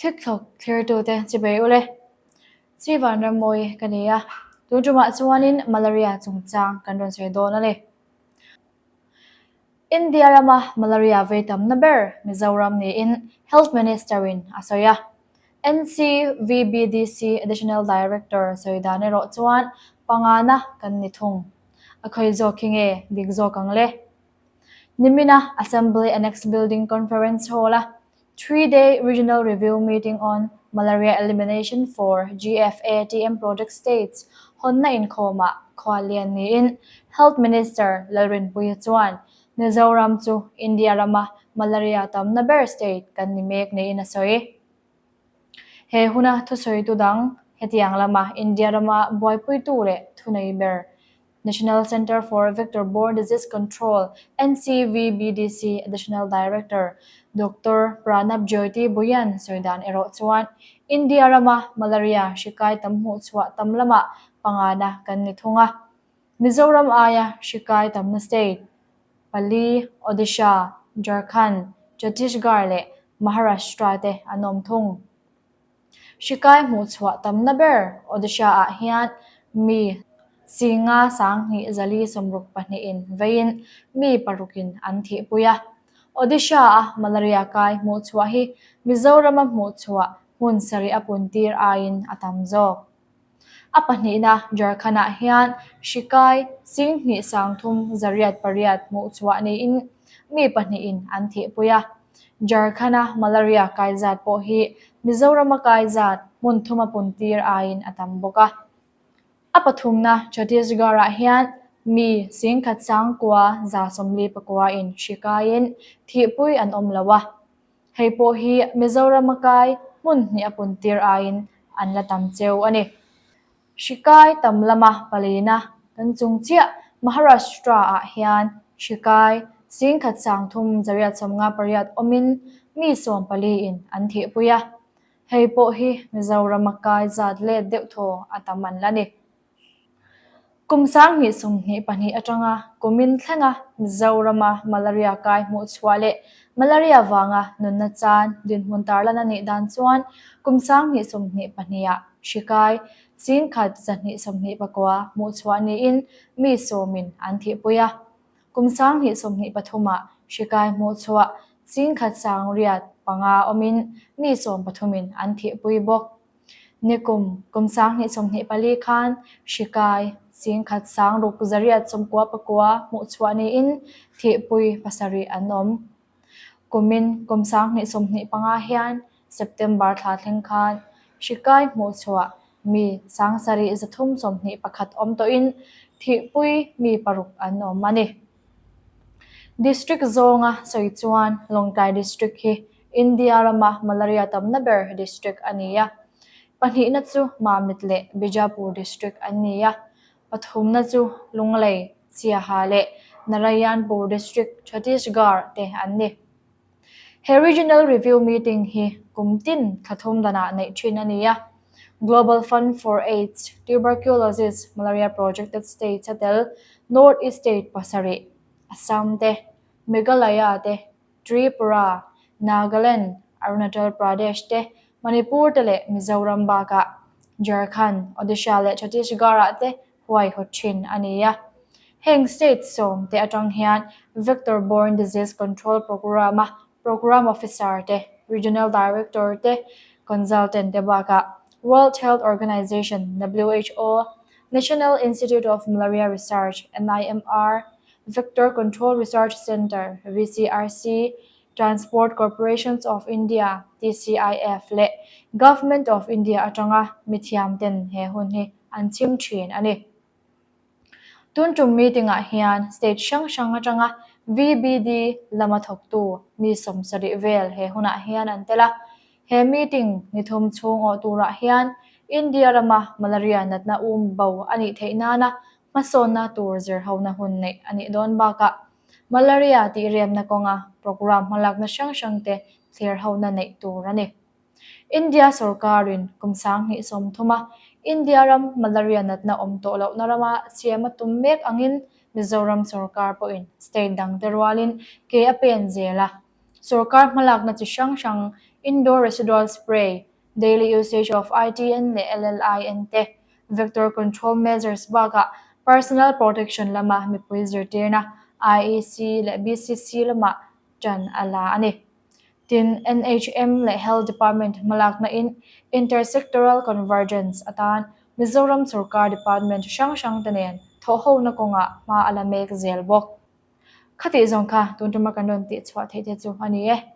Thlikthlawk thlirtute chibei ule. Chi Vanrammawi ka ni a, tun tumah chuanin malaria chungchang kan rawn sawi dawn a ni. India rama malaria vei tamna ber Mizoram niin Health Minister-in a sawi a. NCVBDC Additional Director sawi dan erawh chuan pangana kan ni thung. A khawi zawk hi nge dik zawk ang le? Nimina Assembly Annex Building Conference Hall-a Three-day Regional Review Meeting on Malaria Elimination for GFATM Project States hawnna inkhawmah khuallian niin Health Minister Lalrinpuia chuan Mizoram chu India rama malaria tamna ber state kan ni mek niin a sawi. He huna thusawitu dang hetiang lama India rama buaipuitu leh thunei ber National Centre for Vector-Borne Disease Control, NCVBDC, Additional Director Doctor Pranab Jyoti Bhuyan sawi dan erawh chuan India rama malaria hri kai tam hmuh chhuah tam lamah pangana kan ni thung a. Mizoram aia hri kai tamna state pali Odisha, Jharkhand, Chhattisgarh leh Maharashtra te an awm thung. Hri kai hmuh chhuah tamna ber Odisha-ah hian mi Singa sanghnih zali sawmruk pahnihin veiin mi parukin an thihpui a. Odisha-a malaria kai hmuh chhuah hi Mizorama hmuh chhuah hmun sarih a puntir aiin a tam zawk. A pahnihna Jharkhand-ah hian hri kai singhnih sangthum zariat pariat hmuh chhuah niin mi pahnihin an thihpui a. Jharkhand-a malaria kai zat pawh hi Mizorama kai zat hmun thuma puntir aiin a tam bawk a. A pathumna Chhattisgarh-ah hian mi singkhat sangkua 149 in hri kaiin thihpui an awm lo a. Hei pawh hi Mizorama kai hmun hnih a puntir aiin an la tam cheu a ni. Hri kai tam lama palina kan chung chiah Maharashtra-ah hian hri kai singkhat sangthum 858 awmin mi sawmpaliin an thihpui a. Hei pawh hi Mizorama kai zat let deuh thaw a tam an la ni. Kum 2022 atanga kumin thlenga Mizorama malaria kai hmuh chhuah leh malaria vanga nunna chan dinhmun tarlan a nih dan chuan kum 2022 ah hri kai chingkhat 229 hmuh chhuah niin mi sawmin an thihpui a. Kum 2023 ah hri kai hmuh chhuah chingkhat 905 awmin mi sawmpathumin an thihpui bawk. Nikum kum 2024 khan hri kai chingkhat 6,899 hmuh chhuah niin thihpui pasarih an awm. Kumin kum 2025 hian September thla thleng khan hri kai hmuh chhuah mi 7,321 awm tawhin thihpui mi paruk an awm a ni. District zawnga sawi chuan Lawngtlai District hi India rama malaria tamna ber district a ni a. Pahnihna chu Mamit leh Bijapur District an ni a. Pathumna chu Lunglei, Siaha leh Narayanpur District, Chhattisgarh te an ni. He Regional Review Meeting hi kum tin thla thum danah neih thin a ni a. Global Fund for AIDS, Tuberculosis, Malaria Projected States a tel North East State pasarih, Assam te, Meghalaya te, Tripura, Nagaland, Arunachal Pradesh te, Manipur te leh Mizoram bakah Jharkhand, Odisha leh Chhattisgarh-ah te huaihawt thin a ni a. Heng state sawm te atang hian Vector Borne Disease Control Programme-a Programme Officer te, Regional Director te, Consultant te bakah World Health Organization, WHO, National Institute of Malaria Research, NIMR, Vector Control Research Centre, VCRC, Transport Corporations of India, TCIF, leh Government of India atanga mithiam ten he hun hi an chim thin a ni. Tun tum meeting-ah hian state hrang hrang atanga VBD lama thawktu mi sawmsarih vel he hunah hian an tel a. He meeting ni thum chhung awh turah hian India rama malaria natna um bo a nih theih nana hmasawnna tur zirhona hun neih a nih dawn bakah malaria tih remna kawnga programme hmalakna hrang hrangte thlirhona neih tur a ni. India sorkarin kum 2030 a India ram malaria natna awm tawh lohna rama siam a tum mek angin Mizoram sorkar pawhin state dangte rualin ke a pen zel a. Sorkar hmalakna chi hrang hrang Indoor Residual Spray, Daily Usage of ITN leh LLIN te, Vector Control Measures bakah Personal Protection lama mipui zirtirna IEC leh BCC lamah ṭan a la a ni. Tin, NHM leh Health Department hmalakna in Inter-Sectoral Convergence atan Mizoram sorkar department hrang hrang te nen thawhhona kawngah hma a la mek zel bawk. Khatih zawng kha tun tuma kan rawn tihchhuah theih te chu a ni e.